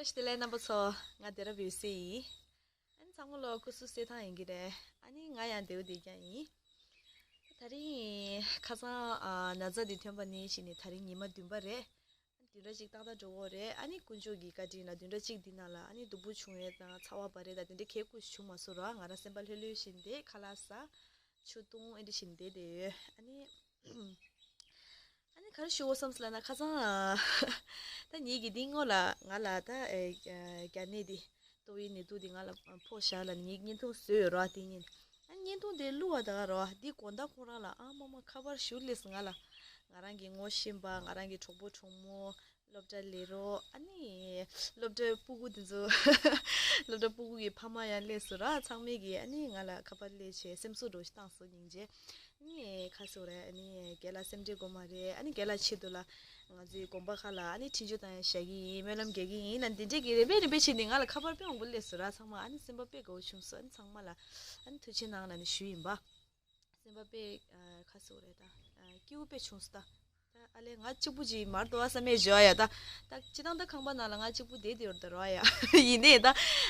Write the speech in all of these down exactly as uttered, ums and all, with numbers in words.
བཀྲ་ཤིས་བདེ་ལེགས་རྣམ་པ་ཚོ། ང་བདེ་རབ་ཡོད་སའི་ཡིན། ཨ་ནི་ཚང་མ་ལོ་སྐུ་གཟུགས་གསལ་ཐང་ཡིན་གྱི་རེད། ཨ་ནི་ང་ཡང་བདེ་བོ་བདེ་རྐྱང་ཡིན། ད་རིང་ཁ་སང་ཨ་ན་ཚ་འདི་ཐོན་པ་ནས་བྱས་ནས་ད་རིང་ཉི་མ་བདུན་པ་རེད། བདུན་ཕྲག་གཅིག་ཏག་ཏག་འགྲོ་གི་རེད། ཨ་ནི་དཀོན་མཆོག་གི་བཀའ་དྲིན་ལ་བདུན་ཕྲག་གཅིག་འདི་ནང་ལ་ཨ་ནི་སྡུག་པོ་བྱུང་ཡས་དང་ཚ་བ་བ་རེད་དང་དེ་འདྲའི་གལ་ཁུ་བྱུང་མ་སོང་ར། ང་རང་སེམས་པ་ལྷོད་ལྷོད་བཞིན་བསྡད། ཁ་ལག་ཟ། ཆུ་བཏུང་ཨེ་འདྲ་བཞིན་བསྡད་བསྡད་ཡོད། ཨ་ནི། ཨ་ནི་ག་རེ་ཞུ་དགོས་བསམ་སོང་ལབ་ན་ཁ་སང་། ད་ངེད་ཀྱི་འདི་སྔོན་ལ་ང་ལ་ད་ཨེ་ཨེ་རྒྱ་ནད་འདི་ཏོག་དབྱིབས་ནད་དུག་འདི་ང་ལ་ཕོག་བཞག་ལབ་ནས་ངེད་བརྙན་ཐུང་བཟོས་ཡོད་ར། དེ་ཉིན་ཨ་ནི་བརྙན་ཐུང་དེ་བླུགས་པ་ད་ག་ར་འདི་དགོང་དག་ཁོ་རང་ལ་ཨ་མ་མ་ཁ་པར་ཞུ་སླེབས་སོང་ང་ལ། ང་རང་གི་ངོ་ཤེས་པ། ང་རང་གི་གྲོགས་པོ་གྲོགས་མོ། སློབ་གྲྭ་ལས་རོགས། ཨ་ནི་སློབ་གྲྭའི་སྤུ་གུ་དེ་ཚོ། སློབ་གྲྭ་སྤུ་གུ་གི་ཕ་མ་ཡང་སླེབས་སོང་ར། ཚང་མས་ཀྱིས་ཨ་ནི་ང་ལ་ཁ་པར་སླེབས་བྱས་སེམས་གསོ་འདྲ་བོ་ཞིག་བཏང་སོང་སྙིང་རྗེ། ཨ་ནི་ཁ་སོ་རེད། ཨ་ནི་རྒན་ལགས་སེམས་ཁྲལ་དགོས་མ་རེད། ཨ་ནི་རྒན་ལགས་ཆེད་དུ་ལ་ང་ཚོའི་དགོན་པ་ཁག་ལ་ཨ་ནི་འཕྲིན་བཅོལ་བཏང་ཡང་བཞག་གི་ཡིན། སྨོན་ལམ་རྒྱག་གི་ཡིན་ལབ་འདི་འདྲས་ཀྱི་རིམ་པས་རིམ་པས་བྱས་ནས་ང་ལ་ཁ་པར་དཔེ་མང་པོ་སླེབས་སོང་ར། ཚང་མ་ཨ་ནི་སེམས་པ་དཔེ་དགའ་བོ་བྱུང་སོང་། ཨ་ནི་ཚང་མ་ལ་ཨ་ནི་ཐུགས་རྗེ་གནང་ལབ་ནས་ཞུས་ཡིན་པ། སེམས་པ་དཔེ་ཨ་ཁ་སོ་རེད་ད། ཨ་སྐྱིད་པོ་དཔེ་བྱུང་སོང་ད། ད་ཨ་ལས་ང་གཅིག་པུ་ཅིག་མར་དོ་ཨ་བསམ་མེད་བཞོ་ཡ་ད། ད་སྤྱི་བཏང་ད་ཁང་པ་ནང་ལ་ང་གཅིག་པུ་བསྡད་དེ་ཡོད་ད་རོ་ཡ། ཡིན་ནའི་ད།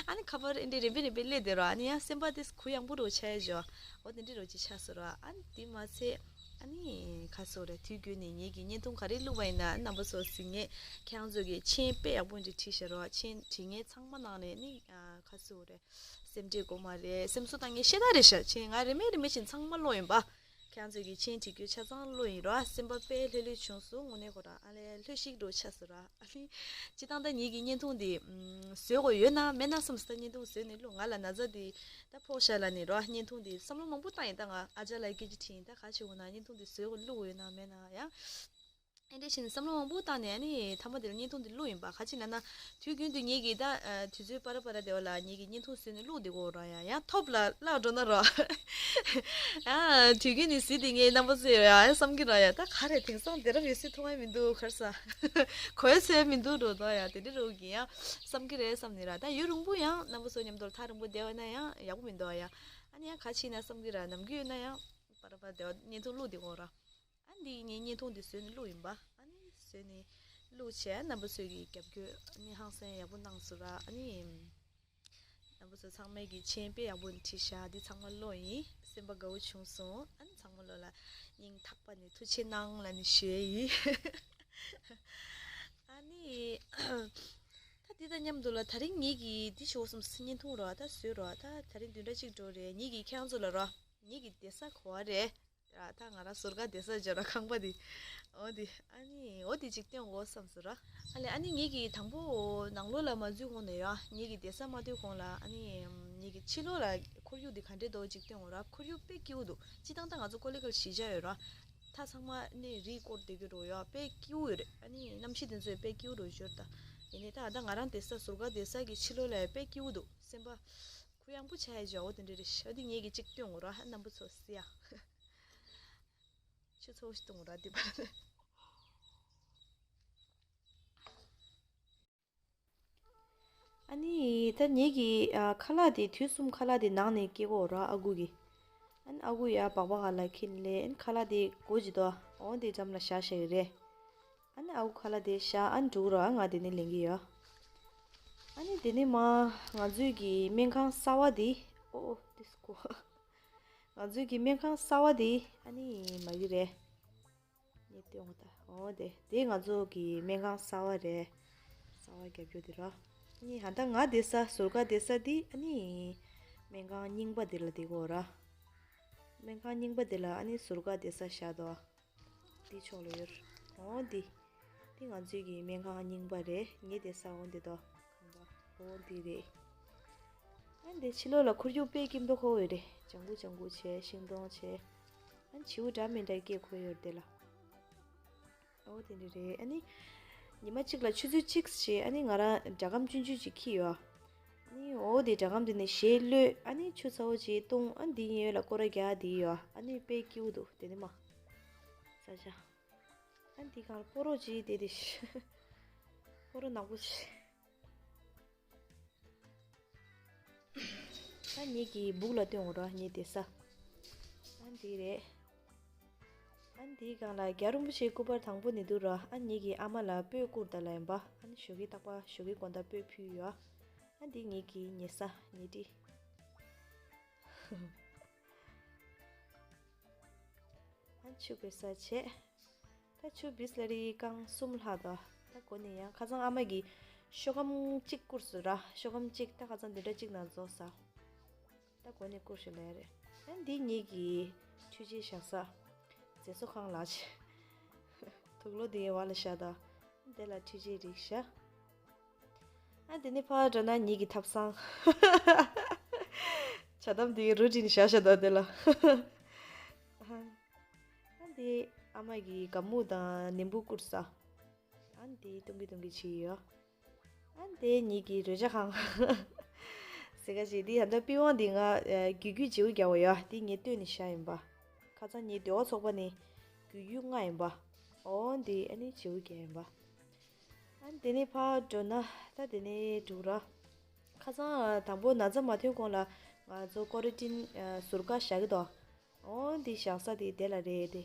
ཨ་ནི་ཁ་པར་ཨེ་འདྲས་རིམ་པས་རིམ་པས་སླེབས་དེ་རོ། ཨ་ནི་ཡང་སེམས་པ་དེ་གུ་ཡངས་པོ་རོ་ཆགས་ཡ་བཞོ། འོ་དེ་འདྲས་རོ་ཅིག་ཆགས་སོང་རོ། ཨ་ནི་དེ་མ་ཚད། ཨ་ནི་ཁ་སོ་རེད། དུས་རྒྱུན་ནས་ངེད་ཀྱི་བརྙན་ཐུང་ག་རེ་བླུགས་པ་ཡིན་ན་རྣམ་པ་ཚོ་གཟིགས་ངེས་ཁྱེད་རང་ཚོ་གི་མཆན་དཔེ་ཡག་པོ་འདྲ་བྲིས་ཤག་རོ། མཆན་བྲིས་མཁན་ཚང་མ་ནང་ནས་ནི་ཨ་ཁ་སོ་རེད། སེམས་ཁྲལ་དགོས་མ་རེད། སེམས་གསོ་བཏང་མཁན་ཤེས་ད་རེད་ཤག་མཆན་ང་རེ་མེད་རེ་མེད་བཞིན་ཚང་མ་ཀློག་ཡིན་པ། ཁྱེད་རང་ཚོ་གི་མཆན་བྲིས་རྒྱུ་ཆ་ཚང་ཀློག་ཡིན་རོ། སེམས་པ་དཔེ་ལྷོད་ལྷོད་བྱུང་སོང་། དངོས་གནས་ཁོ་རང་ཨ་ལས་ལྷོད་ཤིག་འགྲོ་ཆགས་སོང་ར། ཨ་ལས་སྤྱི་བཏང་ད་ངེད་ཀྱི་བརྙན་ཐུང་འདི་ཨམ་བཟོ་དགོས་ཡོད་ན་མེད་ན་བསམ་སོང་། ད་བརྙན་ཐུང་བཟོས་ནས་བླུགས། ང་ལ་ན་ཚ་འདི་ད་ཕོག་ཤག་ལབ་ནས་རོ། བརྙན་ཐུང་འདི་བསམ་བློ་མང་པོ་བཏང་ཡིན། ད་ང་ཨ་ཅག་ལ་སྐད་ཆ་དྲིས་ཡིན། ད་ག་བྱེད་དགོས་ན་བརྙན་ཐུང་འདི་བཟོ་དགོས་བླུགས་དགོས་ཡོད་ན་མེད་ན་ཡང་། ཨེ་འདྲ་བྱས་ནས་བསམ་བློ་མང་པོ་བཏང་ནས་ཨ་ནི་མཐའ་མ་དེ་ལ་བརྙན་ཐུང་འདི་བླུགས་ཡིན་པ། ག་ཅི་ལབ་ན་དུས་རྒྱུན་དུ་ངེད་ཀྱིས་ད་ཨ་དུས་ཚོད་པ་ར་པ་ར་དེ་བ་ལ་ངེད་ཀྱིས་བརྙན་ཐུང་བཟོས་ནས་བླུགས་བསྡད་ཀྱི་ཡོད་ར། ཡ་ཡང་ཐོབ་ལ་བརླག་འགྲོ་ན་ར། ཡ་དུས་རྒྱུན་ནས་གཟིགས་བསྡད་མཁན་རྣམ་པ་ཚོས་ཡ་ཡ་བསམ་གྱི་ར། ཡ་ད་ག་རེ་དེང་སང་བདེ་རབ་ཡོད་སྲིད་མཐོང་ཡ་མི་འདུག་ག་རེ་ཟ། གོ་ཡ་ཚོད་ཡ་མི་འདུག་འགྲོ་ད། ཡ་དེ་འདྲ་རོ་གི་ཡ་བསམ་གྱི་རེད་བསམ་ནས་ར། ད་ཡུན་རིང་པོ་ཡང་རྣམ་པ་ཚོ་མཉམ་དུ་ཐག་རིང་པོ་བསྡད་པ་ན་ཡང་ཡག་པོ་མི་འདུག་ཡ། ཨ་ནི་ཡང་ག་ཅི་ཡིན་ན་བསམ་གྱི་ར། ནམ་རྒྱུན་ཡོད་ན་ཡང་པ་ར་པ་དེ་བ་བརྙན་ཐུང་བླུགས་བསྡད་ཀྱི་ཡོད་ར། ཨ་འདི་ངའི་བརྙན་ཐུང་འདི་བཟོས་ནས་བླུགས་ཡིན་པ། ཨ་ནི་བཟོས་ནས་བླུགས་བྱས་རྣམ་པ་ཚོས་ཀྱི་རྒྱབ་སྐྱོར་ཨ་ནི་ཧང་སང་ཡག་པོ་གནང་སོང་ར། ཨ་ནི་རྣམ་པ་ཚོ་ཚང་མས་ཀྱི་མཆན་དཔེ་ཡག་པོ་བྲིས་ཤག་འདི་ཚང་མ་ཀློག་ཡིན། སེམས་པ་དགའ་བོ་བྱུང་སོང་། ཨ་ནི་ཚང་མ་ལོ་ལ་སྙིང་ཐག་པ་ནས་ཐུགས་རྗེ་གནང་ལབ་ནས་ཞུ་ཡས་ཡིན། ཨ་ནི་ད་འདི་དང་མཉམ་དུ་ལ་ད་རིང་ངེད་ཀྱི་འདི་ཞུ་བསམ་སེ་བརྙན་ཐུང་རོ། ད་བཟོས་རོ། ད་ད་རིང་བདུན་ཕྲག་གཅིག་འགྲོ་རེད། ངེད་ཀྱི་ཁྱེད་རང་ཚོ་ལ་རོ། ངེད་ཀྱི་བསྡད་ས་ག་པར་རེད། ད་ང་རང་ཟུར་ཁ་བསྡད་ས་འཇོག་ར། ཁང་པ་འདི། འོ་འདི་ཨ་ནི་འོ་འདི་གཅིག་སྟོན་དགོས་བསམ་སོང་ར། ཨ་ལས་ཨ་ནི་ངེད་ཀྱིས་དང་པོ་ནང་ལོགས་ལ་མ་འཛུལ་གོང་ནས་ཡ་ངེད་ཀྱི་བསྡད་ས་མ་སྡོད་གོང་ལ་ཨ་ནི་ངེད་ཀྱི་ཕྱི་ལོགས་ལ་ཁོར་ཡུག་འདི་ག་འདྲས་འདུག་གཅིག་སྟོན་དགོས་ར། ཁོར་ཡུག་དཔེ་སྐྱིད་པོ་འདུག་སྤྱིར་བཏང་ད་ང་ཚོ་ཀོ་ལི་གྷལ་གཞིས་ཆགས་ཡོད་ར། ད་ཚང་མ་ནི་རི་སྐོར་བསྡད་རྒྱུ་འདྲ་ཡ་དཔེ་སྐྱིད་པོ་ཡོད་རེད། ཨ་ནི་གནམ་གཤིས་དེ་ཚོ་ཡང་དཔེ་སྐྱིད་པོ་འདྲ་ཡོད་ད། ཡིན་ནའི་ད་ད་ང་རང་བསྡད་ས་ཟུར་ཁ་བསྡད་ས་གི་ཕྱི་ལོགས་ལ་ཡ་དཔེ་སྐྱིད་པོ་འདུག་སེམས་པ་གུ་ཡངས་པོ་ཆགས་ཡ་འཇོག་འོ་དེ་འདྲ་རེད་ཤག་འདི་ངེད་ཀྱིས་གཅིག་སྟོན་དགོས་ར། ཧ་རྣམ་པ་ཚོ་སི་ཡ། ཆུ་ཚོད་ཅིག་གཏོང་ར་འདི་པར། ཨ་ནི་ད་ངེད་ཀྱི་ཨ་ཁ་ལག་དེ་དུས་གསུམ་ཁ་ལག་དེ་ནང་ནས་སྐྱེལ་གོ་ར། ཨ་ཁུ་གི། ཨ་ནི་ཨ་ཁུ་ཡ་སྦག་སྦག་ག་ལ་ཁྱེར་ནས་སླེབས། ཨ་ནི་ཁ་ལག་དེ་སྒོ་ཅིག་དོ་འོང་དེ་འགྲམ་ལ་བཞག་བཞག་གི་རེད། ཨ་ནི་ཨ་ཁུ་ཁ་ལག་དེ་བཞག་ཨ་ནི་འགྲོ་གི་ར། ང་དེ་ནས་ལེན་གི་ཡོད། ཨ་ནི་དེ་ནས་མ་ང་ཚོའི་གི་སྨན་ཁང་གསར་བ་དེ། ཨོ་ཨོ་དེ་སྐོ། ང་ཚོའི་གི་སྨན་ཁང་གསར་བ་དེ་ཨ་ནི་མ་གི་རེད། ངས་སྟོན་གོ་ད། འོ་དེ་དེ་ང་ཚོ་གི་སྨན་ཁང་གསར་བ་རེད། གསར་བ་རྒྱབ་རྒྱུ་དེ་ར། ཨ་ནི་ཧ་ད་ང་བསྡད་ས་ཟུར་ཁ་བསྡད་ས་དེ་ཨ་ནི་སྨན་ཁང་རྙིང་པ་དེ་ལ་བསྡད་གོ་ར། སྨན་ཁང་རྙིང་པ་དེ་ལ་ཨ་ནི་ཟུར་ཁ་བསྡད་ས་བཞག་དོ། འདི་ཕྱོགས་ལ་ཡོད། འོ་འདི། འདི་ང་ཚོའི་གི་སྨན་ཁང་རྙིང་པ་རེད། ངས་བསྡད་ས་འོ་འདི་དོ། ཁང་པ་འོ་འདི་རེད། ཨ་འདི་ཕྱི་ལོགས་ལ་ཁོར་ཡུག་དཔེ་སྐྱིད་མདོག་ཁ་པོ་ཡོད་རེད། ལྗང་གུ་ལྗང་གུ་བྱས་ཤིང་སྡོང་བྱས། ཨ་བྱིའུ་འདྲ་མི་འདྲ་སྐད་གོ་ཡོད་རེད་དེ་ལ། འོ་དེ་འདྲ་རེད། ཨ་ནི་ཉི་མ་གཅིག་ལ་ཆུ་ཚོད་གཅིག་བྱས་ཨ་ནི་ང་རང་སྒྲ་སྒམ་ཆུང་ཆུང་ཅིག་འཁྱེར་ཡོད། ཨ་ནི་འོ་དེ་སྒྲ་སྒམ་དེ་ནས་གཞས་གློད། ཨ་ནི་ཆུ་ཚ་བོ་ཅིག་བཏུང་། ཨ་འདི་ཡོད་ལ་སྐོར་ར་རྒྱག་དེ་ཡོད། ཨ་ནི་དཔེ་སྐྱིད་པོ་འདུག་དེ་ནི་མ། ས་ཆ། ཨ་འདི་གང་ལ་ཕོ་རོག་ཅིག་དེ་དེ་ཤི། ཕོ་རོག་ནག་པོ་ཅིག་ད་ངེད་ཀྱི་སྦུག་ལ་སྟོན་འོ་ར་ངེད་བསྡད་ས། ཨ་འདི་རེད། ད་ ཨ་ནི་དེའི་སྒང་ལ་རྒྱལ་བ་རིན་པོ་ཆེའི་སྐུ་པར་དང་པོ་ནི་འདུག་ར། ཨ་ནི་ངེད་ཀྱི་ཨ་མ་ལ་སྤོས་བསྐུར་ད་ལ་ཡིན་པ། ཨ་ནི་ཞོགས་ཀས་རྟག་པར་ཞོགས་ཀས་དགོང་དག་སྤོས་ཕུལ་ཡོད། ཨ་ནི་དེ་ངེད་ཀྱི་ཉལ་ས་ཉལ་ཁྲི། ཨ་ནི་ཆུ་དགོས་ས་བྱས། ད་ཆུ་བིས་ལ་རི་རྐང་གསུམ་ལྷག་དང་། ད་གོ་ནས་ཡང་ཁ་སང་ཨ་མ་གིས་ཤོག་སྒམ་གཅིག་བསྐུར་སོང་ར། ཤོག་སྒམ་གཅིག་ད་ཁ་སང་བདུན་ཕྲག་གཅིག་ནང་རྫོགས་ས། ད་གོ་ནས་བསྐུར་ཞིག་ལས་རེད། ཨ་འདི་ངེད་ཀྱི་འཕྲུལ་ཆས་བཞག་ས། མཛེས་བཟོ་ཁང་ལགས་ཆེ། དུག་ལོག་འདི་བ་ལ་བཞག་དང་། དེ་ལ་འཕྲུལ་ཆས་རིགས་བཞག་ཨ་དེ་ནས་ཕར་འགྲོ་ན་ངེད་ཀྱི་ཐབ་ཚང་། ཇ་དམ་དེ་རུ་དྲིན་བཞག་བཞག་དང་དེ་ལ། ཨ་དེ་ཨ་མ་གི་ག་མུ་དང་ནིམ་བུ་བསྐུར་ས། ཨ་དེ་ཏུང་གི་ཏུང་གི་བྱེད་ཡོད། ཨ་དེ་ངེད་ཀྱི་རོལ་ཆ་ཁང་། ཟེར་ག་ཞིག་དེ་ད་ལྟ་པི་ཝང་དེ་ང་རྒྱུག་རྒྱུག་བྱེའུ་རྒྱག་པ་ཡོད། དེ་ངས་བཏོན་ནས་བཞག་ཡིན་པ། ཁ་སང་ངའི་སྡེ་བ་ཚོགས་པ་ནས་རྒྱུག་རྒྱུག་ལྔ་ཡིན་པ། ཨོ་དེ་ཨ་ནི་བྱེའུ་རྒྱག་ཡིན་པ། ཨ་ནི་དེ་ནས་ཕར་འགྲོ་ན་ད་དེ་ནས་འགྲོ་ར། ཁ་སང་དང་པོ་ན་ཚ་མ་ཐོན་གོང་ལ་ང་ཚོ་ཀོ་རེ་ཊིན་ཟུར་བཀག་བཞག་གི་འདུག་ཨོ་འདི་བཞག་ས་དེ་དེ་ལ་རེད་དེ།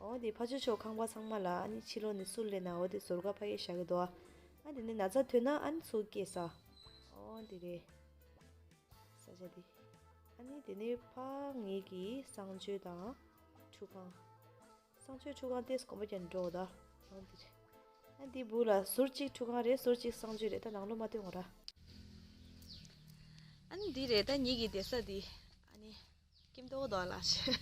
ཨོ་འདི་ཕ་ཆོས་ཆོས་ཁང་པ་ཚང་མ་ལ་ཨ་ནི་ཕྱི་ལོགས་ནས་སུ་སླེབས་ན་འོ་དེ་ཟུར་བཀག་ཕ་གིར་བཞག་གི་འདུག་ཨ་དེ་ནས་ན་ཚ་ཐོན་ན་ཨ་ནི་ཚུར་སྐྱེལ་ས། ཨོ་འདི་རེད། ས་ཆ་འདི། ཨ་ནི་དེ་ནས་ཕ་ངེད་ཀྱི་གསང་སྤྱོད་དང་ཁྲུས་ཁང་། གསང་སྤྱོད་ཁྲུས་ཁང་ཏེས་གོམ་པ་རྒྱག་འགྲོ་ད། ཨ་འདི་རེད། ཨ་འདི་བུ་ལ་ཟུར་གཅིག་ཁྲུས་ཁང་རེད། ཟུར་གཅིག་གསང་སྤྱོད་རེད། ད་ནང་ལོགས་མ་སྟོན་འོ་ར། ཨ་ནི་འདི་རེད། ད་ངེད་ཀྱི་བསྡད་ས་འདི། ཨ་ནི། ཀིམ་ཏོག་དོ་ལ་ཤི།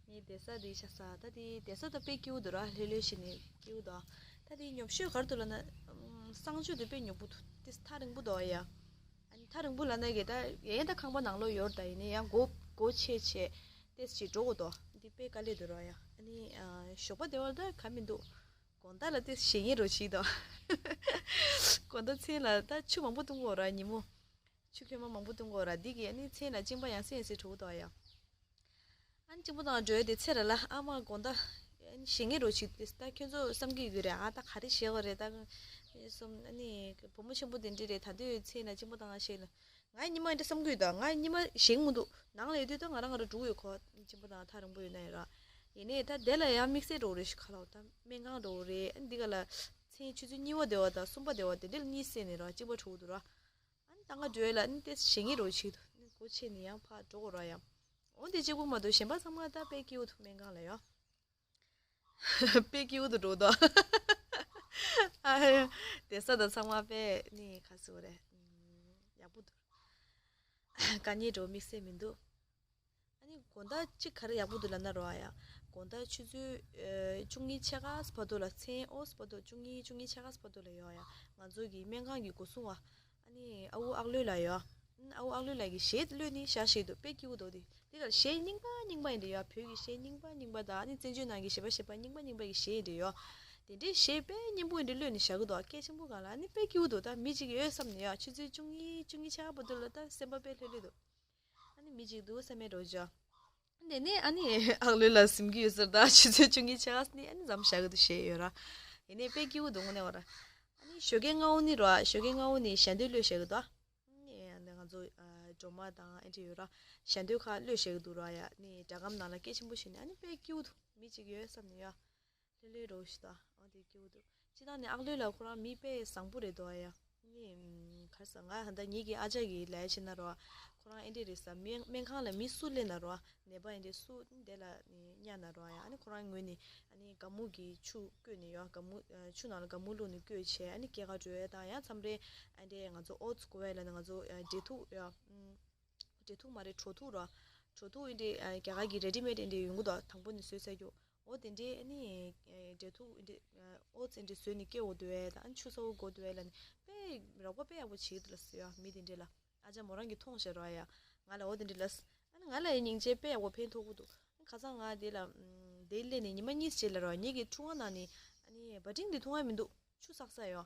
ངའི་བསྡད་ས་འདི་ཤ་ས་ད་འདི་བསྡད་ས་ད་དཔེ་སྐྱིད་པོ་འདུག་ར། ལྷོད་ལྷོད་བྱས་ནས་སྐྱིད་པོ་འདུག་ད་འདི་ཉོབ་ཤོས་ག་རེ་འདུག་ལབ་ན། གསང་སྤྱོད་དེ་དཔེ་ཉོབ་པོ་འདུག་ཏེ་ཐག་རིང་པོ་འདུག་ཡ། ཨ་ནི་ཐག་རིང་པོ་ལབ་ན་གི་ད་ཡ་ཡ་ད་ཁང་པ་ནང་ལོགས་ཡོད་རེད། ད་ཡིན་ནའི་ཡང་སྒོ་སྒོ་ཕྱེ་བྱས་ཏེ་ཅིག་འགྲོ་དགོས་འདུག་འདི་དཔེ་དཀའ་ལས་འདུག་ར་ཡ། ཨ་ནི་ཞོགས་པ་བདེ་བ་ད་ག་མི་འདུག་དགོང་དག་ལ་ཏེ་ཞེད་སྣང་རོ་བྱེད་འདུག་དགོང་དག་མཚན་ལ་ད་ཆུ་མང་པོ་བཏུང་དགོས་ར་ཉིན་མོ། ཆུ་ཁོལ་མ་མང་པོ་བཏུང་དགོས་ར། འདི་གི་ཨ་ནི་མཚན་ལ་གཅིན་པ་ཡང་སེ་ཡང་སེ་འགྲོ་གི་འདུག་ཡ། ཨ་ནི་གཅིན་པ་དང་འགྲོ་ཡ་དེ་ཚེ་ར་ལ་ཨ་མ་དགོང་དག་ཨ་ནི་ཞེད་སྣང་རོ་བྱེད་དེ་ད་ཁྱོད་ཚོ་བསམ་གྱི་ཡོད་རེད། ཨ་ད་ག་རེ་བྱེད་དགོས་རེད་ད། སོམ་ཨ་ནི་བུ་མོ་ཆེན་པོ་དེ་འདྲ་རེད། ད་དུས་མཚན་ལ་གཅིན་པ་དང་ཞེད་ལ། ང་ཉི་མ་འདྲ་བསམ་གྱི་ཡོད་ད། ང་ཉི་མ་ཞེད་མི་འདུག་ནང་ལ་ཡོད་དུས་ད་ང་རང་ང་རང་འགྲོ་གི་ཡོད་ཁོ། གཅིན་པ་དང་ཐག་རིང་པོ་ཡོད་ན་ཡོད་ར། ཡིན་ནའི་ད་དེ་ལ་ཡང་དམིགས་བསལ་འགྲོ་གི་རེད་ཤི་ཁ་ལ་འོ་ད་སྨན་ཁང་འགྲོ་གི་རེད། ཨ་ནི་འདི་ག་ལ་མཚན་ཆུ་ཚོད་གཉིས་པ་དེ་བ་ད་གསུམ་པ་དེ་བ་དེ་འདྲ་ལ་གཉིད་སད་ནས་ར་གཅིན་པ་འགྲོ་གི་འདུག་ར། ཨ་ནི་ད་ང་འགྲོ་ཡ་ལ་ཨ་ནི་ཏེ་ཞེད་སྣང་རོ་བྱེད་འདུག་ཨ་ནི་སྒོ་ཕྱེ་ནས་ཡང་ཕར་འགྲོ་དགོས་ར་ཡ། འོ་འདི་གཅིག་པུ་མ་གཏོགས་གཞན་པ་ཚང་མ་ད་དཔེ་སྐྱིད་པོ་འདུག་སྨན་ཁང་ལ་ཡ། དཔེ་སྐྱིད་པོ་འདུག་འགྲོ་འདུག་ཨ་ཡ། བསྡད་ས་དང་ཚང་མ་དཔེ་ནི་ག་ཟེར་དགོས་རེད། ཡག་པོ་འདུག་དཀའ་ངལ་འགྲོ་དམིགས་བསལ་མི་འདུག་ཨ་ནི་དགོང་དག་གཅིག་ག་རེ་ཡག་པོ་འདུག་ལབ་ན་རོ་ཨ་ཡ། དགོང་དག་ཆུ་ཚོད་ཨ་བཅུ་གཉིས་ཕྱེད་ཀ་བར་དུ་ལ་མཚན་ཨོ་བར་དུ་བཅུ་གཉིས་བཅུ་གཉིས་ཕྱེད་ཀ་བར་དུ་ལ་ཡོད་ཨ་ཡ། ང་ཚོ་གི་སྨན་ཁང་གི་སྒོ་སྲུང་བ། ཨ་ནི་ཨ་ཁུ་ཨག་ལོས་ལགས་ཡོད། ཨ་ཁུ་ཨག་ལོས་ལགས་ཀྱི་གཞས་གློད་ནི་ཞག་ཞིག་འདུག་དཔེ་སྐྱིད་པོ་འདུག་དེ་དེ་གར་གཞས་རྙིང་པ་རྙིང་པ་ཡིན་འདྲ་ཡོད། བོད་ཀྱི་གཞས་རྙིང་པ་རྙིང་པ་དང་ཨ་ནི་བཙན་བྱོལ་ནང་གི་གཞས་པ་གཞས་པ་རྙིང་པ་རྙིང་པ་གི་གཞས་ཡིན་འདྲ་ཡོད། དེ་འདྲའི་གཞས་དཔེ་སྙན་པོ་ཡིན་འདྲ་གློད་ནི་བཞག་གི་འདུག་སྐད་ཆེན་པོ་སྒང་ལ་ཨ་ནི་དཔེ་སྐྱིད་པོ་འདུག་ད་མི་གཅིག་ཡོད་བསམ་ནས་ཡོད། ཆུ་ཚོད་བཅུ་གཉིས་བཅུ་གཉིས་ཕྱེད་ཀ་བར་དུ་ལ་ད་སེམས་པ་དཔེ་ལྷོད་ལྷོད་འདུག་ཨ་ནི་མི་གཅིག་འདུག་བསམ་མེད་འགྲོ་ཅོ། དེ་ནས་ཨ་ནི་ཨག་ལོས་ལགས་གཟིམ་གྱི་ཡོད་ཟེར་ད་ཆུ་ཚོད་བཅུ་གཉིས་ཕྱེད་ཀ་ནི་ཨ་ནི་འཛོམས་བཞག་གི་འདུག་བཤད་ཡོད་ར། ཡིན་ནའི་དཔེ་སྐྱིད་པོ་འདུག་དངོས་གནས་བ་ར། ཨ་ནི་ཞོགས་ཀའི་སྔ་པོ་ནི་ར་ཞོགས་ཀའི་སྔ་པོ་ནི་ཞལ་འདོན་གློད་བཞག་གི་འདུག་ཨ་ནི་ང་ཚོ་སྒྲོལ་མ་དང་ཨེ་འདྲ་ཡོད་ར། ཞལ་འདོན་ཁག་གློད་བཞག་གི་འདུག་ར་ཡ། ནི་སྒྲ་སྒམ་ནང་ལ་སྐད་ཆེན་པོ་བྱས་ནས་ཨ་ནི་དཔེ་སྐྱིད་པོ་འདུག་མི་གཅིག་ཡོད་བསམ་ནས་ཡ། ལྷོད་ལྷོད་རོ་ཞིག་ད་ཨ་དེ་སྐྱིད་པོ་འདུག་སྤྱི་བཏང་ནས་ཨག་ལོས་ལགས་ཁོ་རང་མི་དཔེ་བཟང་པོ་རེད་འདུག་ཨ་ཡ། ནི་ག་རེ་ཟ་ང་ད་ངེད་ཀྱི་ཨ་ཅག་གིས་ལབ་ཡ་བྱས་ན་རོ། ཁོ་རང་ཨེ་འདྲ་རེད་ཟ། སྨན་སྨན་ཁང་ལ་མི་སུ་སླེབས་ན་རོ། ནད་པ་ཨེ་འདྲ་སུ་དེ་ལ་ནི་གཉའ་ན་རོ་ཡ། ཨ་ནི་ཁོ་རང་ངོས་ནས་ཨ་ནི་སྒ་སྨུག་གི་ཆུ་བསྐོལ་ནས་ཡོ། སྒ་སྨུག་ཆུ་ནང་ལ་སྒ་སྨུག་བླུགས་ནས་བསྐོལ་བྱས་ཨ་ནི་སྐྱེལ་ག་འགྲོ་ཡ་དང་ཡང་མཚམས་རེ་ཨེ་འདྲ་ང་ཚོ་ཨོ་ཙི་དགོས་ཡ་ལ་ནི་ང་ཚོ་འབྲས་ཐུག་ཡ། འབྲས་ཐུག་མ་རེད་གྲོ་ཐུག་ར། གྲོ་ཐུག་ཨེ་འདྲ་རྒྱ་གར་གྱི་ready-made་ཨེ་འདྲ་ཡོང་གི་འདུག་དང་པོ་ནས་བཟོས་ཚར་རྒྱུ། འོ་དེ་འདྲའི་ཨ་ནི་འབྲས་ཐུག་འདི་ཨོ་ཙི་འདི་བཟོས་ནས་སྐྱེ་འོ་འདུག་ཨེ་དང་ཨ་ནི་ཆུ་ཚ་བོ་དགོས་འདུག་ཨེ་ལ་ནི་དཔེ་རོགས་པ་དཔེ་ཡག་པོ་བྱེད་ཀྱི་འདུག་ལ་ཟེར་ཡ། མི་དེ་འདྲས་ལ་ཨ་ཅག་མོ་རང་གིས་མཐོང་ཤག་རོ་ཡ། ང་ལ་འོ་དེ་འདྲས་ལ་ཨ་ནི་ང་ལ་ཡ་སྙིང་རྗེ་དཔེ་ཡག་པོ་ཕན་ཐོགས་ཀྱི་འདུག་ཁ་སང་ང་དེ་ལ་དེ་སླེབས་ནས་ཉི་མ་གཉིས་ཅིག་ལ་རོ་ངེད་ཀྱི་ཁྲུས་ཁང་ནང་ནས་ཨ་ནི་བ་ཏྲིང་འདི་འཐུང་ཡ་མི་འདུག་ཆུ་བསགས་ས་ཡོ།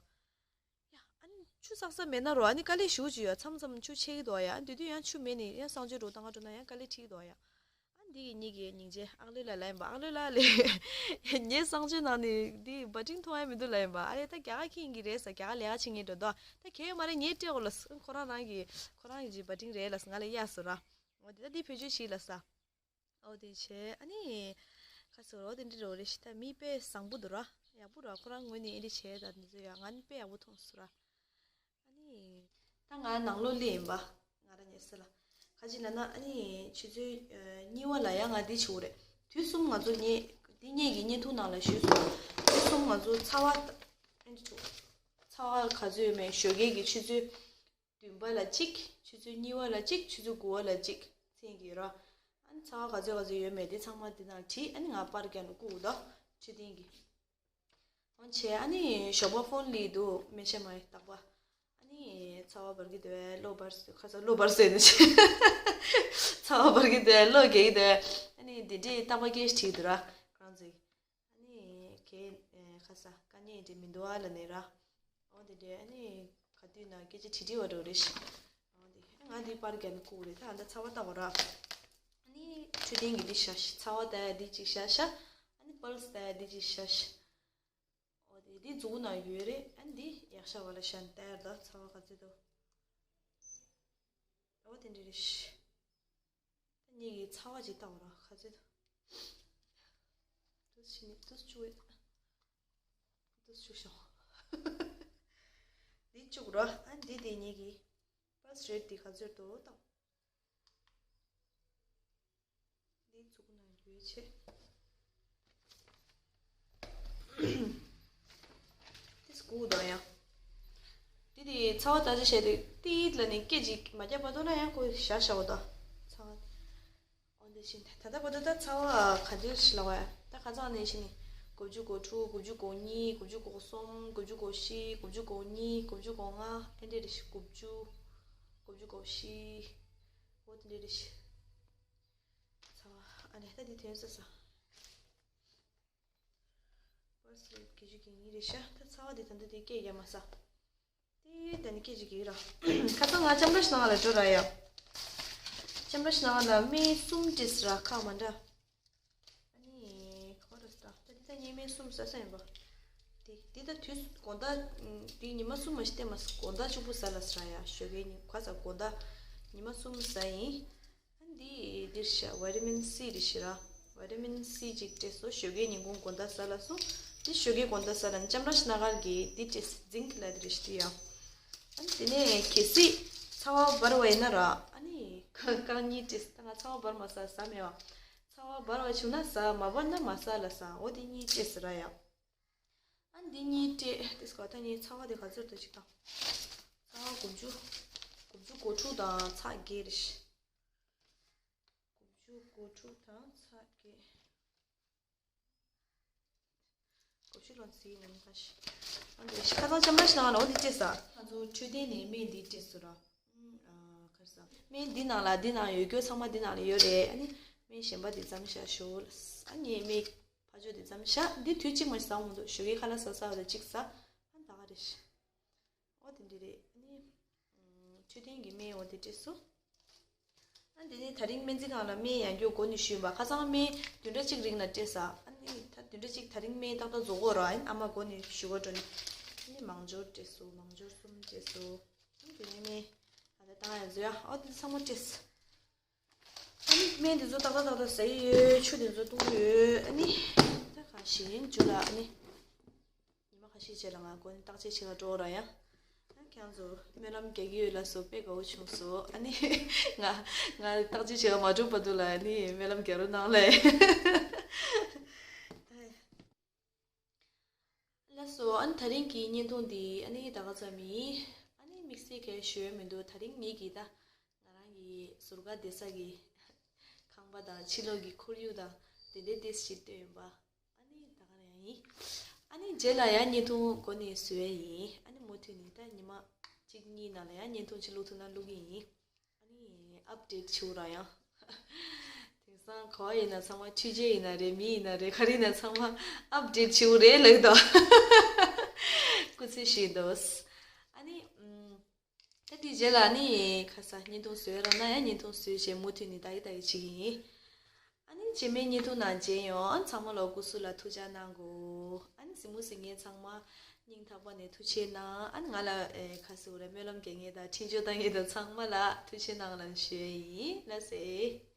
ཡ། ཨ་ནི་ཆུ་བསགས་ས་མེད་ན་རོ་ཨ་ནི་དཀའ་ལས་ཞེ་པོ་ཅིག་ཡོད། མཚམས་མཚམས་ཆུ་ཆད་ཀྱི་འདུག་ཡ། ཨ་ནི་དེ་དུས་ཡང་ཆུ་མེད་ནས་ཡང་གསང་སྤྱོད་འགྲོ་བཏང་ག་འགྲོ་ན་ཡང་དཀའ་ལས་འཕྲད་ཀྱི་འདུག་ཡ། ཨ་ནི་འདི་གི་ངེད་ཀྱི་སྙིང་རྗེ་ཨག་ལོས་ལགས་ལབ་ཡིན་པ། ཨག་ལོས་ལགས་ལས་ངའི་གསང་སྤྱོད་ནང་ནས་འདི་བ་ཏྲིང་འཐུང་ཡ་མི་འདུག་ལབ་ཡིན་པ། ཨ་ལས་ད་རྒྱ་གར་ཁྱེད་ཡིན་གྱི་རེད་ཟེར། རྒྱ་གར་ལས་ཀ་བྱེད་མཁན་འགྲོ་འདུག་ད་གལ་ཡོད་མ་རེད་ངས་སྤྲད་དགོས་ལ་ཟེར། ཁོ་རང་རང་གི་ཁོ་རང་གི་བ་ཏྲིང་རེད་ལ་ཟེར་ང་ལ་གཡར་སོང་ར། འོ་དེ་ད་འདི་བེད་སྤྱོད་བྱེད་ལ་ཟེར། ཨོ་དེ་བྱས་ཨ་ནི་ཁ་སོ་རོ་དེ་འདྲི་རོ་རེ་ཞིག་ད་མི་དཔེ་བཟང་པོ་འདུག་ར། ཡག་པོ་ར། ཁོ་རང་ངོས་ནས་ཨེ་འདྲི་བྱས་ད་འདི་ཚོ་ཡ་ང་ནི་དཔེ་ཡག་པོ་མཐོང་སོང་ར། ཨ་ནི། ད་ང་ནང་ལོགས་སླེབས་ཡིན་པ། ང་རང་ཉལ་ས་ལ། ཁ་ཅིག་ལ་ན་ཨ་ནི་ཆུ་ཚོད་གཉིས་པ་ལ་ཡང་ང་འདི་བྱེད་དགོས་རེད། དུས་གསུམ་ང་ཚོ་ངས་འདི་ངེད་ཀྱི་བརྙན་ཐུང་ནང་ལ་ཞུས་སོང་། དུས་གསུམ་ང་ཚོ་ཚ་བ་ཨ་ནི་ཆུ། ཚ་བ་ག་ཚོད་ཡོད་མེད་ཞོགས་ཀས་ཀྱི་ཆུ་ཚོད་བདུན་པ་ལ་གཅིག་ཆུ་ཚོད་གཉིས་པ་ལ་གཅིག་ཆུ་ཚོད་དགུ་པ་ལ་གཅིག་མཚན་གྱི་ར། ཨ་ནི་ཚ་བ་ག་ཚོད་ག་ཚོད་ཡོད་མེད་དེ་ཚང་མ་འདི་ནང་བྲིས། ཨ་ནི་ང་པར་རྒྱག་ནས་བསྐུར་འདུག་འཕྲོད་བསྟེན་གྱི། འོན་ཆེ་ཨ་ནི་ཞོགས་པ་ཕོན་ལི་འདུག་མེ་ཤ་མ་ཡི་རྟག་པ། ཨ་ནི་ཚ་བ་འབར་གི་འདུག་བས་གློ་འབར་སོ་ཁ་ས་གློ་འབར་སོ་ནི་ཆེ། ཚ་བ་འབར་གི་འདུག་བས་གློ་རྒྱག་གི་འདུག་བས། ཨ་ནི་འདི་འདྲའི་རྟག་པ་སྐད་ཆ་དྲིས་འདུག་ར་ཁོ་རང་ཚོས། ཨ་ནི་གའི་ཁ་ས་དཀའ་ངལ་འདྲ་མི་འདུག་ཨ་ལ་ནི་ར། འོ་དེ་འདྲའི་ཨ་ནི་ག་དུས་ན་སྐད་ཆ་དྲིས་དྲིས་བ་འགྲོ་རེ་ཞིག་འོ་དེ་ང་འདི་པར་རྒྱག་ནས་བསྐུར་རེད། ད་ཨ་ད་ཚ་བ་ལྟ་བ་ར། ཨ་ནི་འཕྲོད་བསྟེན་གྱི་འདི་བཞག་ཤི། ཚ་བ་ལྟ་ཡ་འདི་གཅིག་བཞག་ཤ། ཨ་ནི་པལ་སི་ལྟ་ཡ་འདི་གཅིག་བཞག་ཤི། འོ་དེ་འདི་མཛུ་གུ་ནང་ཡོད་རེད། ཨ་ནི་འདི་ཡག་ཤ་བ་ལ་ཤ་ནི་ལྟ་ཡར་ད་ཚ་བ་ག་ཚོད་འདུག་འོ་དེ་འདྲ་རེད་ཤི། ད་ངེད་ཀྱི་ཚ་བ་ཅིག་ལྟ་བ་ར་ག་ཚོད་འདུག་དུས་ཕྱི་ནས་དུས་བཅུ་ཡོད། དུས་བཅུ་ཤོག་འདི་བཅུག་ར། ཨ་ནི་འདི་དེ་ངེད་ཀྱི་པལ་སི་རེ་ཊི་འདི་ག་ཚོད་འདུག་ལྟ། འདི་ཚུགས་ན་ཡོད་ཆེ། ཏིས་གུ་དང་ཡང་། འདི་དེ་ཚ་བ་ལྟ་ཅི་བྱས་ཏེ་ཏིས་ལ་ནི་སྐད་ཅིག་མ་རྒྱབ་བར་དུ་ན་ཡང་ཁོ་ཞག་ཞག་འོ་ད། ཚ་བ། འོ་འདི་བཞིན་ད་ལྟ་བར་དུ་ད་ཚ་བ་ག་འདྲ་ཞིག་ལ་བ་ཡ། ད་ཁ་སང་ནས་བཞིན་ནི་དགུ་བཅུ་གོ་དྲུག་དགུ་བཅུ་གོ་གཉིས་དགུ་བཅུ་གོ་གསུམ་དགུ་བཅུ་གོ་བཞི་དགུ་བཅུ་གོ་གཉིས་དགུ་བཅུ་གོ་ལྔ་ཨེ་འདྲ་རེ་ཞིག་དགུ་བཅུ། དགུ་བཅུ་གོ་བཞི། འོ་དེ་འདྲ་རེ་ཞིག་ཚ་བ་ཨ་ནི་ད་འདི་ཐོན་ས་ས། པར་སི་རེ་ཊི་བརྒྱད་ཅུ་གྱ་གཉིས་རེད་ཤག་ད་ཚ་བ་འདི་ད་འདི་དེ་སྐད་རྒྱག་མ་ས། དེ་ད་ནི་སྐད་ཅིག་གིས་ར། ཁ་སང་ང་ལྕམ་ར་ཤི་ནང་ལ་འགྲོ་ར་ཡ། ལྕམ་ར་ཤི་ནང་ལ་སྨན་གསུམ་སྤྲད་ཟེར་ར་ཁ་མ་འདྲ། ཨ་ནི་ཁོ་ར་ས་ད་འདི་ད་ངས་སྨན་གསུམ་ཟ་ས་ཡིན་པ། དེ་འདི་ད་དུས་དགོང་དག་འདི་ཉི་མ་གསུམ་མ་ཞིག་བསྟེན་མ་ས་དགོང་དག་གཅིག་པུ་ཟ་ལ་ཟེར་ར་ཡ། ཞོགས་ཀའི་ཉི་ཁ་ས་དགོང་དག་ཉི་མ་གསུམ་ཟ་ཡིན། ཨ་འདི་འདིར་ཤ་ཝི་ཊ་མིན་སི་རེ་ཞིག་ར། ཝི་ཊ་མིན་སི་གཅིག་སྤྲད་སོ། ཞོགས་ཀའི་ཉིན་གུང་དགོང་དག་ཟ་ལ་སོ། འདི་ཞོགས་ཀའི་དགོང་དག་ཟ་ལ་ནི་ལྕམ་ར་ཤི་ན་གར་གྱི་འདི་སྤྲད་ཛིང་ལ་འདི་རེ་ཞིག་ཡ། ཨ་འདི་ནས་གལ་སྲིད་ཚ་བ་འབར་བ་ཡིན་ན་ར་ཨ་ནི་ཁ་རྐང་གཉིས་སྤྲད་ད་ང་ཚ་བ་འབར་མ་ས་ཟ་མེད་བ། ཚ་བ་འབར་བ་བྱུང་ན་ཟ་མ་འབར་ན་མ་ཟ་ལ་ཟ་འོ་དེ་གཉིས་སྤྲད་ཟེར་ར་ཡ། ཨ་འདི་གཉིས་སྤྲད་དེ་སྐོར་ད་ངའི་ཚ་བ་དེ་ག་ཚོད་དུ་ཅིག་དང་། ཚ་བ་དགུ་བཅུ། དགུ་བཅུ་གོ་དྲུག་དང་ཚ་བརྒྱད་རེ་ཞིག་དགུ་བཅུ་གོ་དྲུག་དང་ཚ་བརྒྱད། དགུ་བཅུ་ལོན་ཚིག་ནས་ཁ་ཤས། ཨ་འདི་ཤི་ཁ་ཚང་ལྕམ་ར་ཤི་ནང་ལ་འོ་འདི་སྤྲད་ས། ང་ཚོ་འཕྲོད་བསྟེན་ནས་སྨན་འདི་སྤྲད་སོ་ར། ཨ་ཁར་ས། སྨན་འདི་ནང་ལ་འདི་ནང་ཡོད་རྒྱུ་ཚང་མ་འདི་ནང་ལ་ཡོད་རེད། ཨ་ནི་སྨན་གཞན་པ་འདི་ཙམ་བཞག་ཞོག་ལ། ཨ་ངས་སྨན་ཕ་ཆོས་འདི་ཙམ་བཞག་འདི་དུས་གཅིག་མ་ཟ་འོང་འདུག་ཞོགས་ཀའི་ཁ་ལག་ཟ་ས་བ་ལ་གཅིག་ཟ། ཨ་ད་ག་རེ་ཞིག་འོ་དེ་འདྲ་རེད། ཨ་ནི། འཕྲོད་བསྟེན་གྱི་སྨན་འོ་དེ་སྤྲད་སོང་། ཨ་དེ་ནས་ད་རིང་སྨན་རྩིས་ཁང་ལ་སྨན་ཡང་བསྐྱར་འགོ་ནས་ཞུས་པ། ཁ་སང་སྨན་བདུན་ཕྲག་གཅིག་རིང་ལ་སྤྲད་ས། ཨ་ནི་ད་བདུན་ཕྲག་གཅིག་ད་རིང་སྨན་ཏག་ཏག་རྫོགས་གོ་ར་ཨ་ནི་ཨ་མ་འགོ་ནས་ཞུ་ག་འགྲོ་ནས། ཨ་ནི་མང་སྦྱོར་སྤྲད་སོང་། མང་སྦྱོར་གསུམ་སྤྲད་སོང་། ཨ་ནི་དེ་ནས་སྨན་ཨ་ད་བཏང་ཡ་བཟོ་ཡ་ཨོ་དེ་ཚང་མ་སྤྲད་སོང་། ཨ་ནི་སྨན་དེ་ཚོ་ཏག་ཏག་ཏག་ཏག་ཟ་ཡི་ཡོད། ཆུ་དེ་ཚོ་བཏུང་གི་ཡོད། ཨ་ནི་ད་གང་ཞིག་ཡིན་རྒྱུ་ལ་ཨ་ནི་ཉི་མ་ཁ་ཤས་རྗེས་ལ་ང་སྒོ་ནས་བརྟག་དཔྱད་བྱེད་ག་འགྲོ་ར་ཡ། ཨ་ཁྱེད་ཚོ་སྨོན་ལམ་རྒྱག་གི་ཡོད་ལ་སོ་དཔེ་དགའ་བོ་བྱུང་སོང་། ཨ་ནི་ང་ང་བརྟག་དཔྱད་བྱེད་ག་མ་འགྲོ་བར་དུ་ལ་ཨ་ནི་སྨོན་ལམ་རྒྱག་རོགས་གནང་ལེ། ལགས་སོ། ཨ་ནི་ད་རིང་གི་བརྙན་ཐུང་འདི་ཨ་ནི་ད་ག་ཙམ་ཡིན། ཨ་ནི་དམིགས་བསལ་གང་ཡང་ཞུ་ཡ་མི་འདུག་ད་རིང་ངེད་ཀྱིས་ད་ང་རང་གི་ཟུར་བཀག་བསྡད་ས་གི་ཁང་པ་དང་ཕྱི་ལོགས་ཀྱི་ཁོར་ཡུག་དང་དེ་འདྲའི་ཏོག་ཙམ་ཞིག་སྟོན་ཡིན་པ། ཨ་ནི་ད་ག་རང་ཡིན། ཨ་ནི་རྗེས་ལ་ཡང་བརྙན་ཐུང་འགོ་ནས་བཟོ་ཡ་ཡིན། ཨ་ནི་མུ་མཐུད་ནས་ད་ཉི་མ་གཅིག་གཉིས་ནང་ལ་ཡང་བརྙན་ཐུང་ཅིག་བླུག་ཐུབ་ན་བླུག་གི་ཡིན། ཨ་ནི་ཨབ་ཌེཊ་བྱེད་ར་ཡང་། དེང་སང་ག་བ་ཡིན་ན་ཚང་མ་འཕྲུལ་ཆས་ཡིན་ན་རེད། མི་ཡིན་ན་རེད། ག་རེ་ཡིན་ན་ཚང་མ་ཨབ་ཌེཊ་བྱེད་རེད་ལབ་དོ། སྐུ་ཚེ་ཞིག་འདུག་ཨ་ནི་ཨམ། ད་དེའི་རྗེས་ལ་ནི་ཁ་ས་བརྙན་ཐུང་བཟོས་རོགས་གནང་ཡ། བརྙན་ཐུང་བཟོས་རྗེས་མུ་མཐུད་ནས་ད་གི་ད་གི་བྱེད་ཀྱི་ཡིན། ཨ་ནི་རྗེས་མའི་བརྙན་ཐུང་ནང་མཇལ་ཡོང་། ཨ་ཚང་མ་ལ་སྐུ་གཟུགས་ལ་ཐུགས་ཅག་གནང་དགོས། ཨ་ནི་གཟིགས་མོ་གཟིགས་མཁན་ཚང་མ་སྙིང་ཐག་པ་ནས་ཐུགས་རྗེ་གནང་། ཨ་ནི་ང་ལ་ཨེ་ཁ་ས་འུ་ར་སྨོན་ལམ་རྒྱག་མཁན་དང་འཕྲིན་བཅོལ་བཏང་མཁན་དང་ཚང་མ་ལ་ཐུགས་རྗེ་གནང་ལབ་ཞུ་ཡ་ཡིན། ལགས་སེ།